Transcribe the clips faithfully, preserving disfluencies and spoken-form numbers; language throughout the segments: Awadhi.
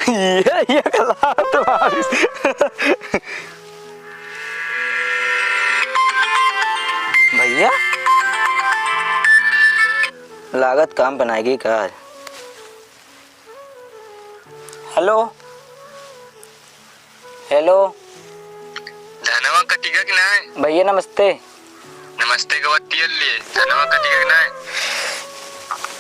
ये, ये कला तुम्हारी। भैया, लागत काम बनाएगी का? हेलो, हेलो। धनवा कटिगा कि नाय? भैया नमस्ते। नमस्ते के बतिया लिए, धनवा कटिगा कि नाय?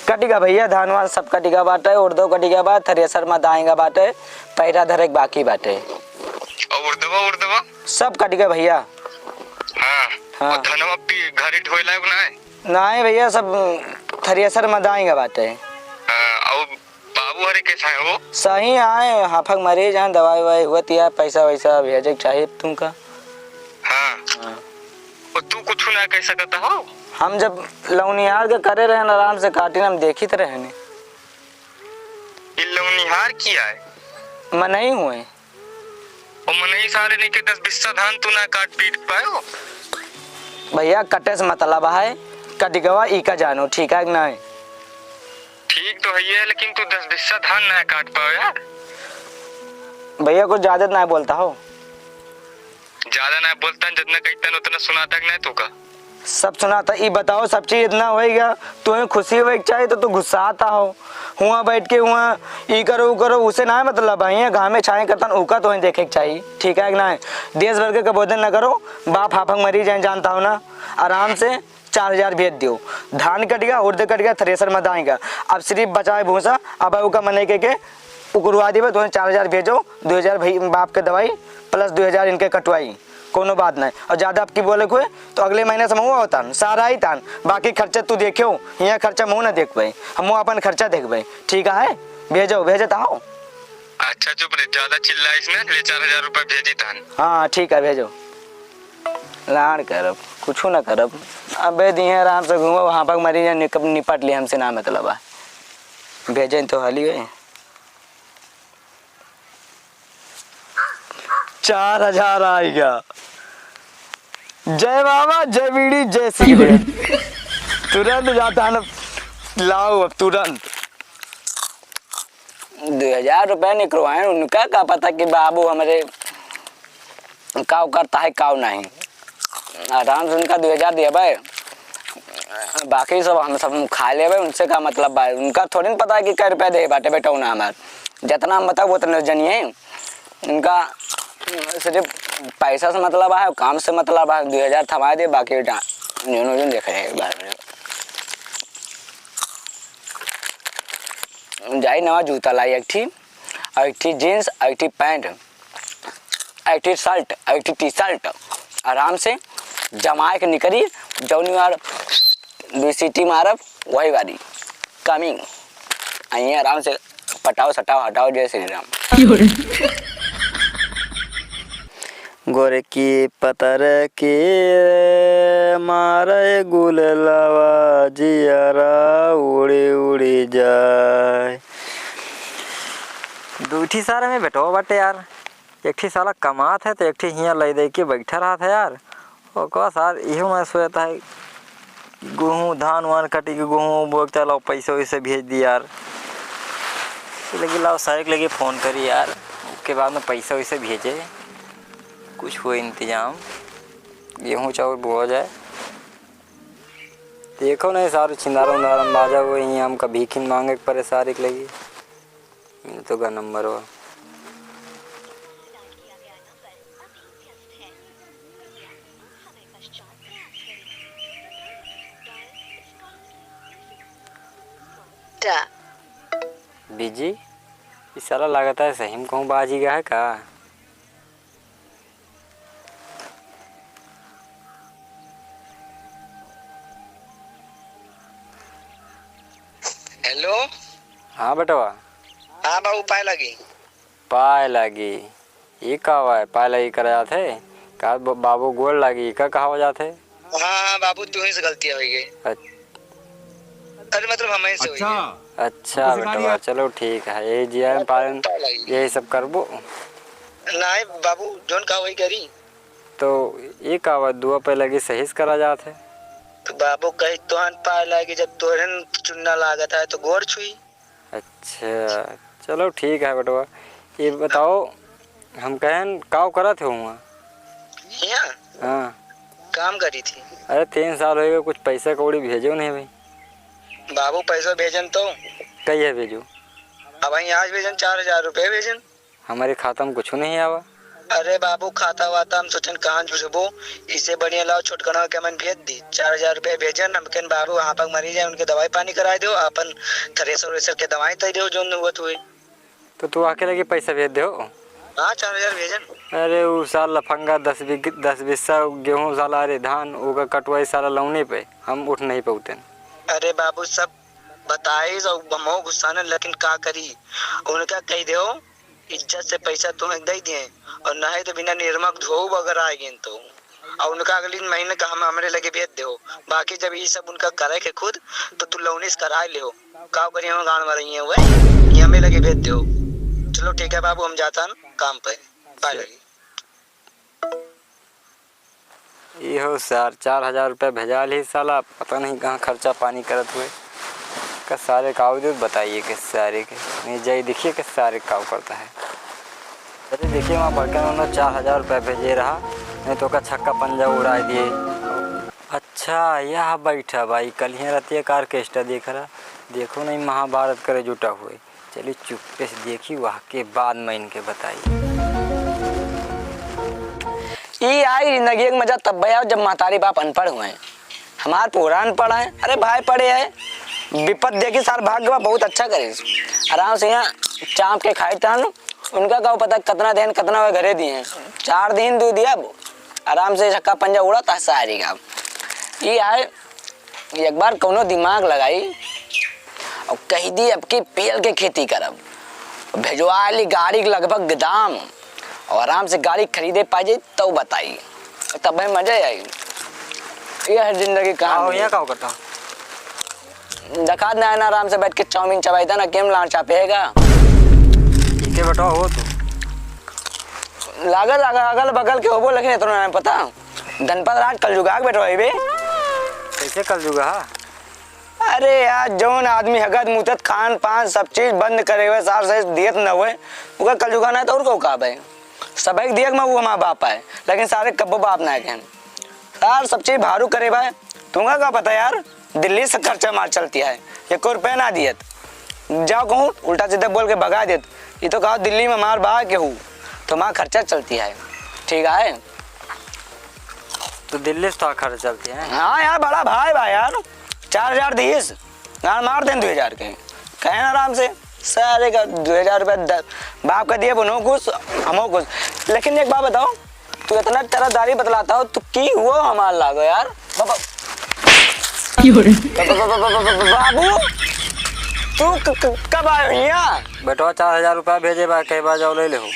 कटिगा भैया, धान वान सब कटिगा बाटे, उड़दो कटिगा बा, थ्रेसर मा दाएगा बाटे, पैरा धरे के बाकी बाटे। और उड़दवा, उड़दवा? सब कटिगा भैया। हाँ। हाँ। और धनवा पी घरे ढोए लायक नाय? नाय भैया, सब थ्रेसर मा दाएगा बाटे। हाँ, और बाबू हरे कैसा है वो? सही आए, हाफक मरीज हैं, दवाई ववाई हुआ तिया, पैसा वैसा भेजे के चाहिए तुमका। हाँ। हाँ। और तू कुछ ना कह सकता हो? हम जब लौनिहार के करे रहन, आराम से काटिन, हम देखित रहने। ये लौनिहार किया है? मनई हुए। ओ मनई सारे नहीं के दस बिस्सा धान तू ना काट पीट पायो? भैया, कटे से मतलब है, कटिगवा ई का जानो, ठीक है कि नहीं? ठीक तो है ये, लेकिन तू दस बिस्सा धान ना काट पाओ यार। भैया, कुछ ज्यादा ना बोलता हो। ज्यादा ना बोलता, जितना कहता न उतना सुनाता कि नहीं तू का? सब सुनाता। ई बताओ, सब चीज इतना हो गया, तुम्हें खुशी होए के चाहिए तो तू गुस्साता हो। हुआ बैठ के हुआ ई करो, ऊ करो, उसे ना मतलब है। यहाँ घामे छाए करतन, उका तो देखे के चाहिए, ठीक है कि ना? देश भर के कबोधन न करो, बाप हाफक मरी जाए, जानता हो ना। आराम से चार हजार भेज दियो। धान कट गया, उर्द कट गया, थ्रेसर में दाएगा। अब सिर्फ बचाए भूसा, अब उका मने के, के उकरवा दिबे, तो चार हजार भेजो, दो हजार भाई बाप के दवाई plus दो हजार इनके कटवाई, कोनो बात नहीं। और ज्यादा आपकी बोले हुए तो अगले महीने से महुआ होता न, सारा ही तान, बाकी खर्चा तू देखेउ, यहाँ खर्चा महुआ ना देखबे, हम अपन खर्चा देखबे, ठीक है? भेजो, भेजता हो। अच्छा चुप रे, ज्यादा चिल्लाइस ना, ले चार हजार रुपया भेजी तान। हाँ ठीक है, भेजो। लाड़ करब, कुछ ना करब। अबे दिहे आराम से घूमो, वहाँ पर मरी जाए, निकप-, निपट ले, हमसे ना मतलब है। भेजें तो हाली है। चार हजार आइगा। जय बाबा, जय बीड़ी, जय सिगरेट। तुरंत जाता है ना, लाओ अब तुरंत। दो हजार रुपया निकलवाए, उनका का पता कि बाबू हमरे काव करता है, काव नहीं। आराम से उनका दो हजार देबे, बाकी सब हम सब खा लेबे, उनसे का मतलब बा? उनका थोड़ी न पता है कि कै रुपया दे बाटे बेटौना हमार। जितना हम बताओ उतने जनिए, उनका सिर्फ पैसा से मतलब है, काम से मतलब है। दो हजार थमा दे, बाकी डा-, जोनो जोन देख रहे हैं एक बार। जाई नवा जूता लाई एक ठी, एक ठी jeans, एक ठी pant। एक ठी shirt, एक ठी T-shirt, आराम से जमाए के निकरी, जौनी बार दुई सीटी मारब, वही बारी coming। आइए आराम से पटाओ, सटाओ, हटाओ, जय श्री राम। गोरकी पतर के मारे गुललवा, जियरा उड़ी उड़ी जाए। दुई ठी सारे में बेटवा बाटे यार। एक ठी साला कमात है, तो एक ठी हियाँ लइ दे के बैठा रहत है यार। ओकरा सार इहो मैं सोचता है, गेहूँ, धान वान कटी के गेहूँ बोए के, चलो पैसे वैसे भेज दी यार। तो लगी लाओ सारे के लगे फोन करी यार, उसके बाद में पैसा वैसे भेजे, कुछ हो इंतजाम, गेहूँ चाउर बोआ जाए। देखो नहीं सारे छिंदारा उंदारा में बाजा हुए ही, हमका भीखिन मांगे के परे सारे के लगी। मिल तो गा नंबर हो। टा। बीजी, ई साला लागत है सही में कहूँ बाजी गया है का? हेलो। हाँ बेटवा। हाँ बाबू, पाए लागी। पाए लागी? ई का बा, पाए लागी करे जात है? का ब-, बाबू गोड़ लागी, ई का कहावा जात है? हाँ, हाँ बाबू, तू ही से गलती होइ गई। अच्छा। अरे मतलब हम ही से होइ गई। अच्छा बेटवा, चलो ठीक है, यही जिया में पालन, पाए लागी। यही सब करबो। नाहीं बाबू, जौन कहा वही करी। तो ई का बा, दुआ पे लगी सही से करा जात है। तो बाबू कही तोहन पाए लागी, जब तोहरन चुन्ना लागत है तो गोड़ छुई। अच्छा, चलो ठीक है बेटवा। ये बताओ, हम कहन काव करत हो हुआँ? हियाँ? हाँ। काम करी थी। अरे तीन साल होइ गए, कुछ पैसा कौड़ी भेजो नहीं भाई। बाबू पैसा भेजन तो। कहिए भेजो? अब वहीं आज भेजन, चार हजार रुपये भेजन। हमरे खाता में कुछ नहीं आवा। अरे बाबू, खाता वाता हम सोचन कहाँ जुड़बो, इसे बढ़िया लाओ छोटकनवा के हमन भेज दी। चार हजार रुपये भेजन, हम कहन बाबू वहाँ पर मरी जाए, उनके दवाई पानी कराए दो, अपन थ्रेसर व्रेसर के दवाई तय दो, जोन हुआ तुए। तो तू आके लगे पैसा भेज दे हो। हाँ, चार हजार भेजन। अरे उ साल लफंगा दस बीघ-, दस बीसा गेहूँ साला, अरे धान, ओका कटवाई साला लौने पे, हम उठ नहीं पौतेन। अरे बाबू, सब बताई, सब हमहू गुस्साने, लेकिन का करी, उनका कह दो, इज्जत से पैसा तुम्हें दे दिए, और नहीं तो बिना निरमक धोऊ अगर आ गए तो, और उनका अगले महीने का हम हमरे लगे भेज दो। बाकी जब ये सब उनका करे के खुद, तो तू लौनिस कराए ले हो। का करिए हम गान मारे हैं वह, ये हमें लगे भेज दो। चलो ठीक है बाबू, हम जाता न काम पे। बाय। इहो सार चार हजार रुपया भेजा ली साला, पता नहीं कहाँ खर्चा पानी करत हुए। का सारे का आवे दे बताइए के सारे के, नहीं जाई देखिए के सारे का करता है। अरे देखिए वहाँ बड़का नन्ना चार हजार रुपया भेजे रहा, नहीं तो का छक्का पंजा उड़ाए दिए। अच्छा यह बैठा भाई, कल ही रहती है का ऑर्केस्ट्रा देख रहा, देखो नहीं महाभारत करे जुटा हुए। चली चुप्पे से देखी, वह के बाद में इनके बताई। ई आई जिंदगी एक मजा तब आयो जब महतारी बाप अनपढ़ हुए। हमार पूरा अनपढ़ है, अरे भाई पढ़े है, विपत देखी सार भाग्य बा, बहुत अच्छा करे। आराम से यहाँ चाप के खाई तान, उनका का पता कितना दिन कितना वे घरे दिए हैं। चार दिन दो दिया, आराम से छक्का पंजा उड़ा था सारी का। ई आए एक बार कौनो दिमाग लगाई और कह दी, "अब की पेल के खेती करब।" भेजवा ली गाड़ी के लगभग गोदाम और आराम से गाड़ी खरीदे पा जाई, तब बताई, तब मजा आई। यह है जिंदगी का कहानी। यहाँ का करता? देखा ना, ना, आराम से बैठ के चाउमीन चबाई था ना, केम लाड़ चापेगा। ठीक है बेटा, हो तू। लागल, लागल, अगल बगल के होबो, लेकिन इतना नहीं पता। धनपत राज कलजुगा के बेटवा है बे। कैसे कलजुगा? अरे यार, जौन आदमी हगत मुतत खान पान सब चीज बंद करे हुए, सार सही दियत न हुए, ओकर कलजुगा ना तो और को का बे? सबे के दियक में वो हमार बाप है, लेकिन सारे कब्बो बाप ना है। सार सब चीज भारू करे बा। तुमका का पता यार, दिल्ली से खर्चा मार चलती है, एको रुपया ना दियत। जाओ कहूँ उल्टा सीधा बोल के भगा देत। ये तो कहा दिल्ली में मार बा के हूँ, तो हमार खर्चा चलती है, ठीक है। तो दिल्ली से तो खर्चा चलती है। हाँ यार, बड़ा भाई बा यार, चार हजार दीस, गाड़ मार देन दो हजार के, कहे ना आराम से। सारे का दो हजार रुपया द-, बाप का दिए, बनो खुश, हमो खुश। लेकिन एक बात बताओ, तू इतना तरहदारी बतलाता हो, तू की हुआ हमार लागो यार? बाबा, क्यों रे? बा-, बा-, बा-, बा-, बा-, बा-, बाबू, तू क-, क-, कब आयो यहाँ? बेटवा चार हजार रुपया भेजे बा, कई बार जाओ ले ले हो।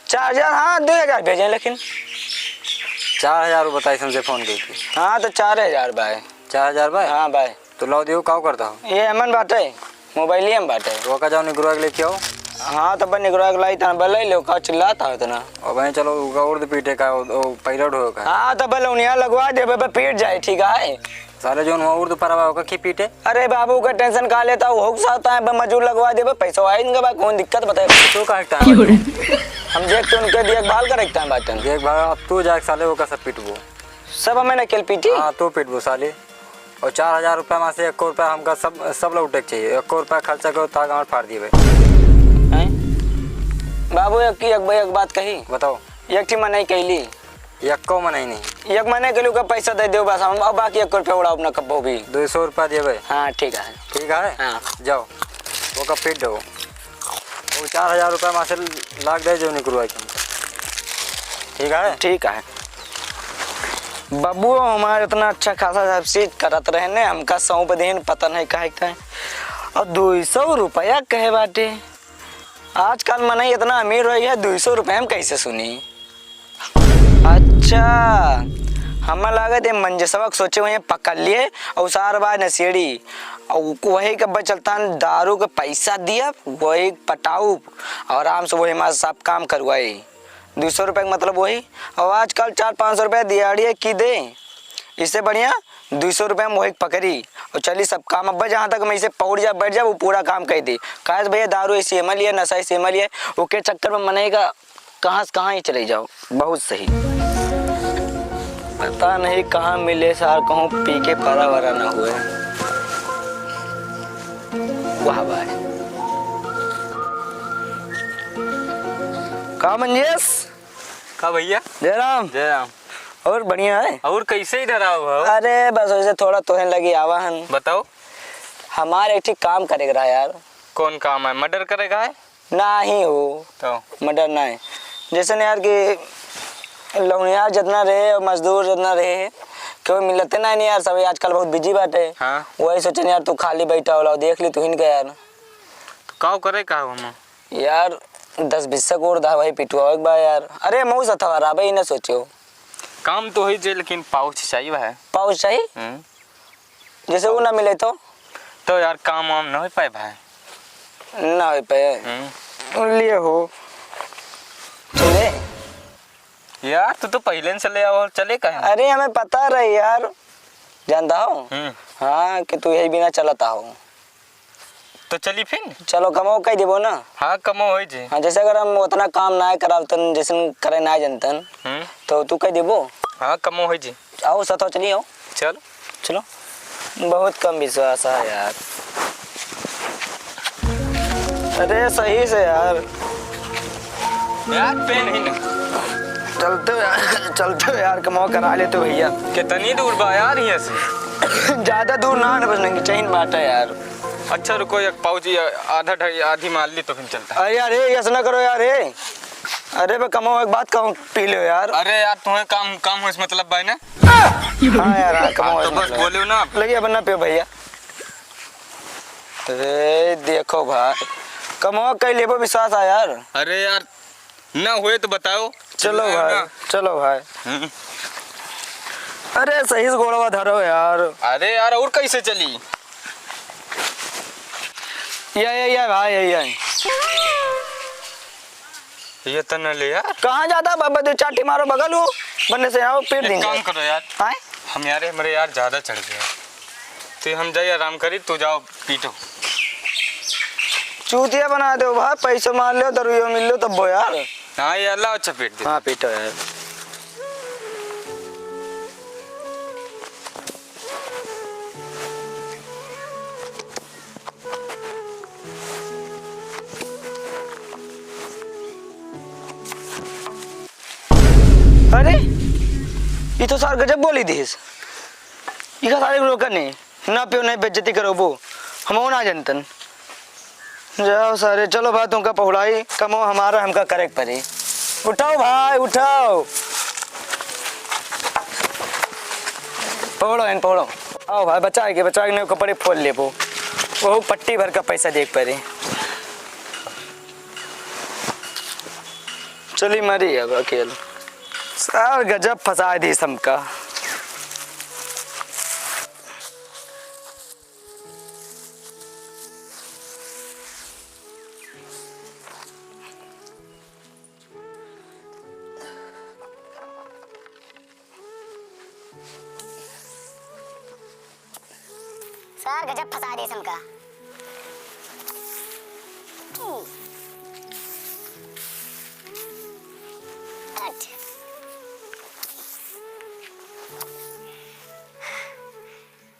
चार हजार, हाँ, दो हजार भेजे, लेकिन चार हजार बताई हमसे फोन करके। हाँ, तो चार हजार भाई। चार हजार भाई? हाँ भाई। तो लाओ दियो, काव करता हो? ये एमन बाटे, मोबाइलिया में बाटे। तो ओका जाओ निकरवा के लेके आओ। हाँ, तो बस निकरवा के लाई, तना बस ले लो, का चिल्लाता हो इतना? और भाई चलो, ओका उर्द पीटे का, ओ, ओ, पैरट हो का। हाँ, तो बस उनिया लगवा दे, बस पीट जाए, ठीक है? साले जोन हुआ उर्द परवा ओका की पीटे? अरे बाबू का टेंशन का लेता हो, हो सकता है बस मजूर लगवा दे, बस पैसा आए इनके बाद कौन दिक्कत बताए? तो का टाइम? हम देख के उनके देखभाल करे टाइम बाटे। देखभाल, अब तू जाके साले ओका सब पीटबो। सब हमें नकेल पीटी? हाँ, तू पीटबो साले। और चार हजार रुपया में से एको रुपया हमका सब, सब लौटे के चाहिए। एको रुपया खर्चा करो, ताक हमार फाड़ दिए भाई। हैं? बाबू, एक, एक, एक बात कही। बताओ। एक ठी मनई कैली। एको मनई नहीं। एक मनई कैली, ओकर पैसा दे दो बस, हम अब बाकी एक रुपया उड़ाओ अपना कब्बो भी। दो सौ रुपया दिए भाई। हाँ, ठीक है। ठीक है? हाँ। जाओ, ओका पीट दो। वो चार हजार रुपया में से लाग दे जो निकलवाई के। ठीक है? ठीक है। बबुआ हमार इतना अच्छा खासा सब चीज करत रहे ने, हमका सौंप देन, पता नहीं काहे काहे। और दो सौ रुपया कहे बाटे। आजकल मनई इतना अमीर हो गया, दो सौ रुपया में कैसे सुनी? अच्छा, हमें लागत ये मंजसवा के सोचे हुए पकड़ लिए और सार बा नशेड़ी। और वही के बस चलता दारू के पैसा दिया, वही पटाऊ और आराम से वही हमारे सब काम करवाई। दो सौ रुपये का मतलब वही। और आजकल चार पाँच सौ रुपये दिहाड़िए की दे, इससे बढ़िया दुई सौ रुपया में वही पकड़ी और चली सब काम। अब जहाँ तक हम इसे पहुँच जा, बैठ जा, वो पूरा काम कर दे। काहे से भैया, दारू ऐसी एमल है, नशा ऐसी एमल है, ओके चक्कर में मनई का कहाँ से कहाँ ही चले जाओ। बहुत सही। पता नहीं कहाँ मिले सार, कहूँ पी के फरा वरा ना हुए। वाह भाई। का मंजेश? का भैया? जय राम। जय राम। और बढ़िया है? और कैसे इधर आओ हो? अरे बस वैसे थोड़ा तोहे लगी आवा हन। बताओ। हमारे एक ठे काम करे के रहा यार। कौन काम है? मर्डर करे का है? नाही हो। तो? मर्डर ना है। जैसे न यार कि लौनियार जितना रहे और मजदूर जितना रहे, केहू मिलते ना नहीं यार, सब आजकल बहुत बिजी बाटे। हाँ। वही सोचन यार, तू खाली बैठा होला, देख ली तू ही का यार। तो काव करे का हो हम? यार, दस बीस से गोड़ दा भाई पिटुआ एक बार यार। अरे, मऊ सथवा रहा भाई, ना सोचो। काम तो होई जे, लेकिन पाउच चाहिए भाई। पाउच चाहिए? हम्म। जैसे वो ना मिले तो? तो यार, काम वाम ना हो पाए भाई। ना हो पाए? हम्म। लिए हो। चले? यार, तू तो पहले से ले आओ, चले काहे? अरे, हमें पता रहे यार, जानता हो? हम्म। हाँ, कि तू यही बिना चलता हो। तो चली फिर? चलो, कमो कह देबो ना। हाँ, कमो होई जी। हाँ, जैसे अगर हम उतना काम ना करावतन, जैसन करे ना जनतन, हम्म। तो तू कह देबो? हाँ, कमो होई जी। आओ, सथवा चली आओ। चल। चलो। बहुत कम विश्वास है यार। अरे, सही से यार। यार, पेन ही ना। चलते हो यार, चलते हो यार, कमवा करा लेते हो भैया। कितनी दूर बा यार यहाँ से? ज्यादा दूर ना, ना बस नहीं, चैन बाटा यार। अच्छा रुको, एक पाउच या आधा ढाई, आधी मार ली तो फिर चलता है। अरे यार, ए, ऐसा ना करो यार, ए। अरे बे, कमवा एक बात कहूँ, पी लो यार। अरे यार, तुम्हें काम, काम हो इस मतलब भाई ना। हाँ यार, हाँ, कमवा हाँ, तो इस बस मतलब। बोले ना। लगे अब ना पियो भैया। अरे देखो भाई, कमवा कई लेबो विश्वास आ यार। अरे यार, ना होए तो बताओ। चलो चलो भाई, ना। चलो भाई। हम्म। अरे सही से गोड़वा धरो यार। अरे यार, और कैसे चली? या, या, या भाई, या, या। ये तो न ले यार। कहाँ जाता बाबा, दो चाटी मारो बगल हो, बनने से आओ, पीट एक देंगे। काम करो यार। आए? हम यार, हमारे यार ज्यादा चढ़ गया। तो हम जाइए आराम करी, तू जाओ पीटो। चूतिया बना दो भाई, पैसो मार लो, दरुइयो मिल लो तब वो यार। हाँ यार, लाओ अच्छा पीट दे। हाँ, पीटो यार। अरे, ये तो सार गजब बोली दिस। इका सारे लोग का नहीं, ना पियो, नहीं बेइज्जती करो वो। हम वो ना जनतन। जाओ सारे, चलो भाई, तुमका पहुड़ाई, कमो हमारा, हमका करे के परी। उठाओ भाई, उठाओ। पहुड़ो इन, पहुड़ो। आओ भाई, बचाए के, बचाए के, नहीं कपड़े फोल लेबो। वो पट्टी भर का पैसा देख परी। चली मरी अब अकेल। सार गजब फंसाए दी हमका। सार गजब फंसा दे हमका। कट।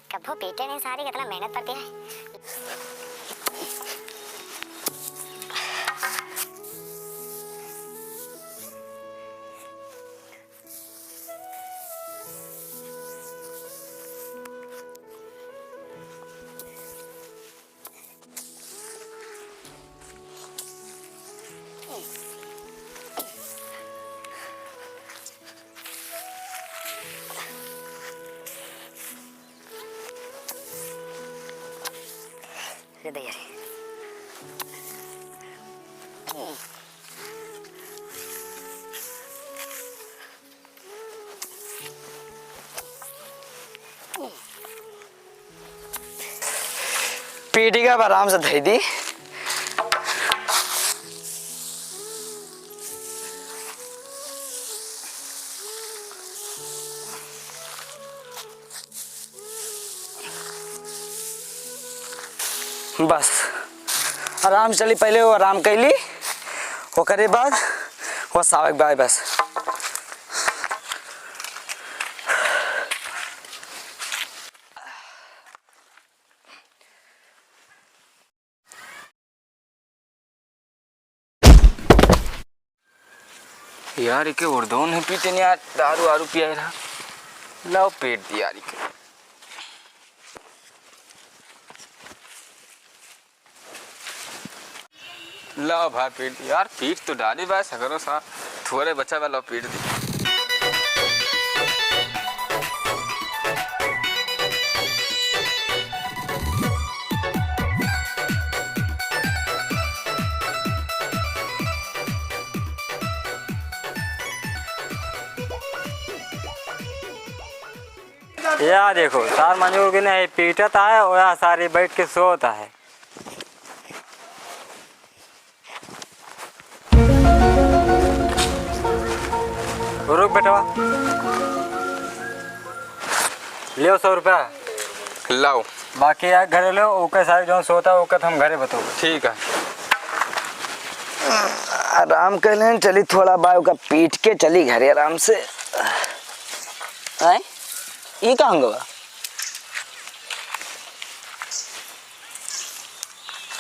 कभो पीटे नहीं सारी, कितना मेहनत पड़ती है। अरे दैया रे। पीटी का अब आराम से धई दी। बस, आराम से चली, पहले वो आराम कैली, ओकरे बाद वो सावक बाय बस। यार, इके उर्दों नहीं पीते नहीं यार, दारू आरू पिया रहा। लाओ पीट दी यार इके। लाओ भाई पीट दी यार, पीट तो डाली भाई सगरो सा, थोड़े बचा बा, लाओ पीट दी। या देखो, सार मंजूर के नहीं पीटत आहे, ओया सारी बैठ के सोत आहे। रुक बेटवा, लियो सौ रुपया। लाओ। बाकी यार घरे लो, ओके सारी जौन सोता है, ओके तो हम घरे बताओ। ठीक है। आराम कर लें, चली थोड़ा बाय ओका पीट के चली घरे आराम से। आय? ई का हंगवा?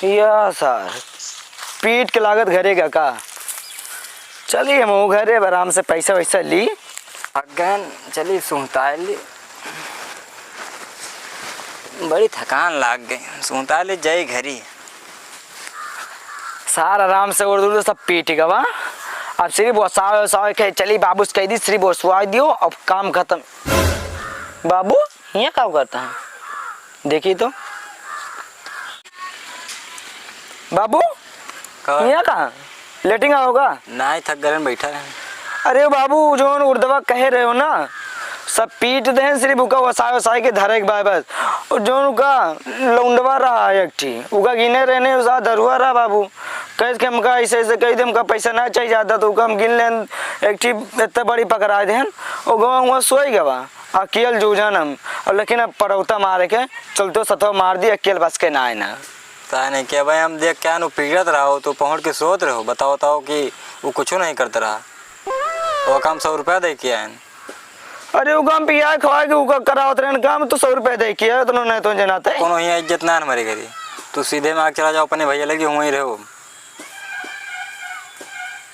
या सार, पीट के लागत घरे का का? चली हम घरे आराम से पैसा वैसा ली। अगन चली सुहताए ली, बड़ी थकान लाग गई, सुहताए ली जाई घरी। सार आराम से उर्दू उर्दू सब पीट गवा। अब सिर्फ वसावे वसावे के चली बाबू से कह दी, सिर्फ वसवा दियो, अब काम खत्म। बाबू, हियाँ का करता है? देखी तो। बाबू, का? हियाँ कहाँ? लेटिंग आओगा? नाहीं, थक गलन, बैठा रहे। अरे बाबू, जौन उर्दवा कहे रहे हो ना, सब पीट देहेन, सिर्फ उका वसाय वसाय के धरे के बा बस। और जौन उका लौंडवा रहा एक ठी, उका गिने रहने, उसा दरुआ रहा बाबू। कहे कि हमका ऐसे ऐसे कही दे, हमका पैसा ना चाहिए ज्यादा, तो उका हम गिन लेन, एक ठी इतना बड़ी पकड़ा देहेन, और गवा हुआ सोई गवा। अकेल जूझन हम, और लेकिन अब पड़ौता मारे के चलते सतवा मार दी, अकेल बस के ना आए ना। ताने के भाई हम देख के आन, उ पीटत रहा, तो पहुँच के सोत रहो, बताओ, बताओ कि वो कुछ नहीं करत रहा। वो काम सौ रुपया दे के आयन। अरे, वो काम पिया खवा के उका करावत रहन काम, तो सौ रुपया दे के आए, उतना नहीं तो जनाते। कोनो हियाँ इज्जत ना हमारे घरी। तू सीधे मार चला जाओ अपने भैया लगे, वहीं रहो।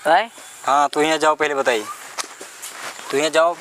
आए? हाँ, तू हियाँ जाओ, पहले बताई। तू हियाँ जाओ,